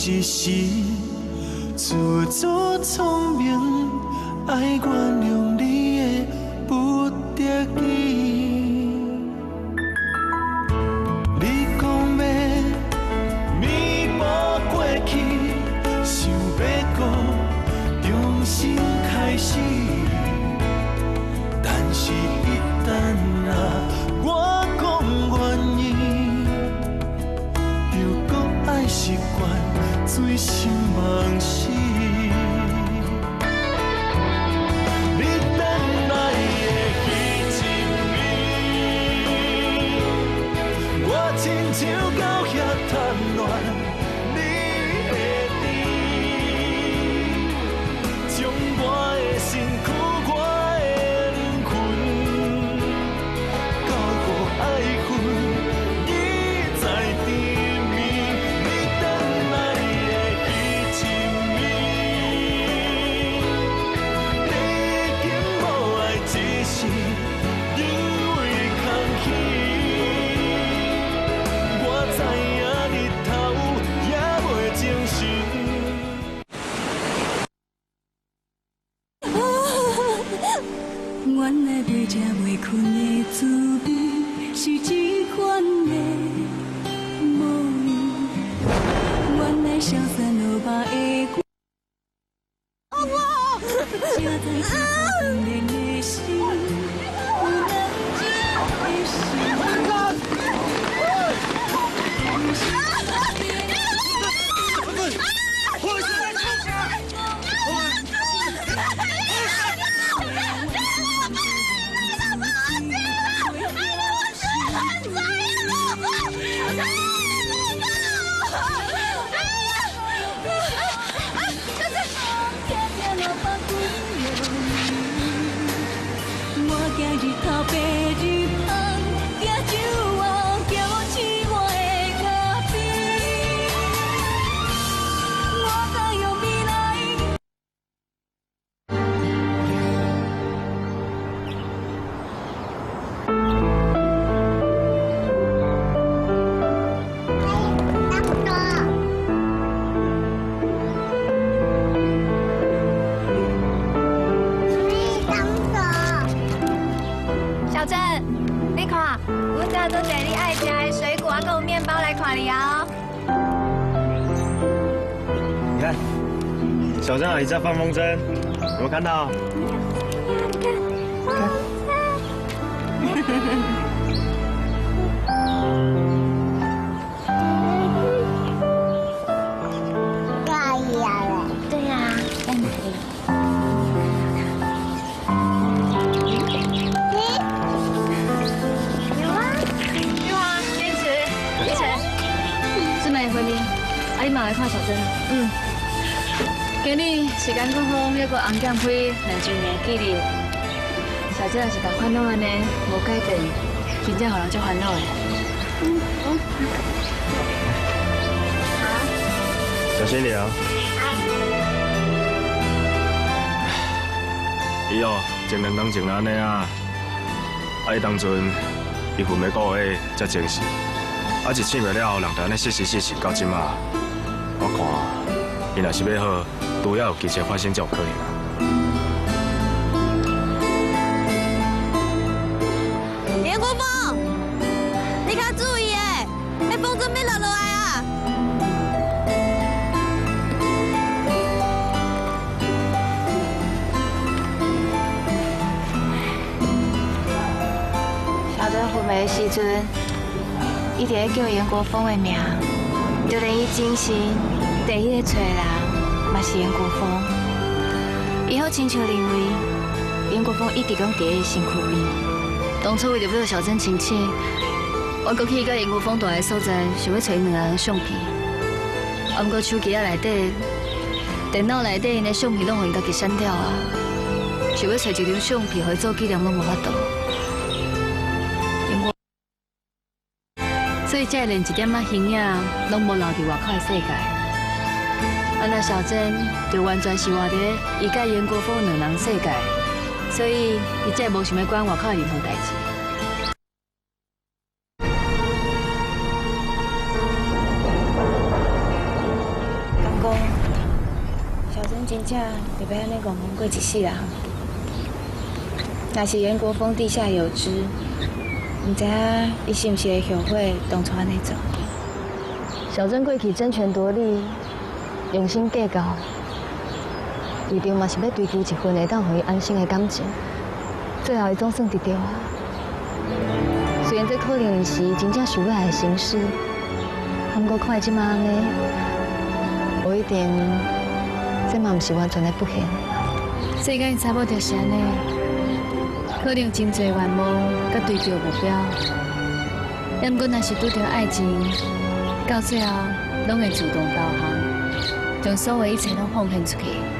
一時，自作聰明，愛原諒你的不得已。你講欲彌補過去，想欲閣重新開始，但是一旦啊，我講願意，就閣愛習慣醉生夢死。你等來的彼一暝，我親像到遐貪戀你的甜，將我的身軀，我的靈魂，交予愛恨，一再甜蜜。你等來的彼一暝，你已經無愛，只是因為空虛。我知影日頭也袂精神。原來袂食袂睏的滋味是這款的模樣，原來消散落目的才知這苦戀的心有兩種的心。我驚日頭白日香，驚酒後叫醒我的跤邊。我敢用未來。小珍，你看，阮早做一你愛食的水果啊，閣有麵包來看你哦。你看，小珍阿姨在放風箏，有沒有看到？你看，風箏。大姨来了。對呀，在哪裡？有啊。玉華，堅持，一晨，姊妹回你，啊，你嘛來看小珍。嗯。今日是顏國峰抑閣洪劍輝2周年紀念，小珍也是仝款攏按呢，無改變，真正予人足煩惱的。小心點啊！伊哦，前兩工前按呢啊，啊伊當陣伊睏欲個月才精神，啊一醒過了後，人就按呢死死死死到這馬，我看伊若是欲好，拄猶有奇蹟發生才有可能啊。嚴國峰，你較注意欸，彼風箏欲落落來啊！小珍昏迷的時陣，伊佇咧叫嚴國峰的名，就連伊精神第一個揣的人，嘛是嚴國峰。伊好親像認為嚴國峰一直攏佇伊身軀邊。當初為著欲予小珍清醒，我閣去佮嚴國峰蹛的所在，想欲揣𪜶兩個人的相片。啊，毋過手機仔內底、電腦內底，𪜶的相片攏予𪜶家己刪掉啊。想欲揣一張相片，予伊做紀念，攏無法度。所以才會連一點仔形影攏無留佇外口的世界。啊，那小珍就完全是活佇伊佮嚴國峰兩人世界，所以伊才會無想欲管外口的任何代誌。阮真正就欲按呢戇戇過一世人。若是顏國峰地下有知，毋知影伊是毋是會後悔當初按呢做。小珍過去爭權奪利，用心計較，為著嘛是欲追求一份會當予伊安心的感情，最後伊總算得著啊。雖然這可能毋是真正想欲愛的形式，毋過看伊這馬按呢，無一定，這嘛毋是完全的不幸。世間查某就是按呢，可能真濟願望佮追求目標，毋過若是拄著愛情，到最後攏會自動導航，將所有一切攏奉獻出去。